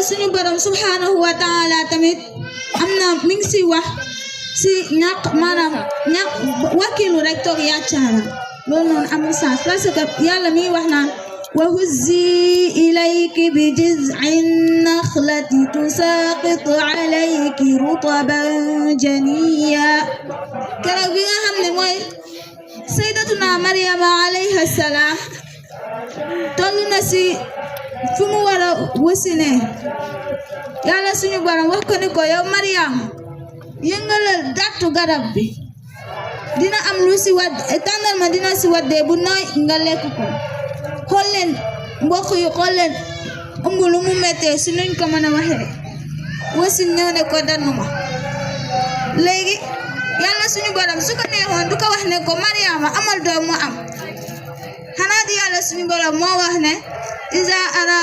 suñu borom subhanahu wa ta'ala tamit amna mi ngi si wax si ñak manam ñak wakilu rek tok yaccara loolu non amul sens parce que yalla mi wax naan wa huzzi ilayki bi jiz'in nakhlati tusaqit alayki rutaban janiya kala bi nga xamne moy sayyidatuna maryama alayha salam tollu na si fu mu wara wasine yalla suñu borom wax ko ni ko yow maryam yëngalal dattu garab bi dina am lu si wad tanal ma dina si wadde bu noy nga lekk ko xool leen mbokk yu xool leen ëmb lu mu méttee si nuñ ko mën a waxee wasin ñëw ne ko danuma léegi yàlla suñu borom su ko neexoon du ko wax ne ko Mariama amal doom mu am xanaa di yàlla suñu borom moo wax ne iza ara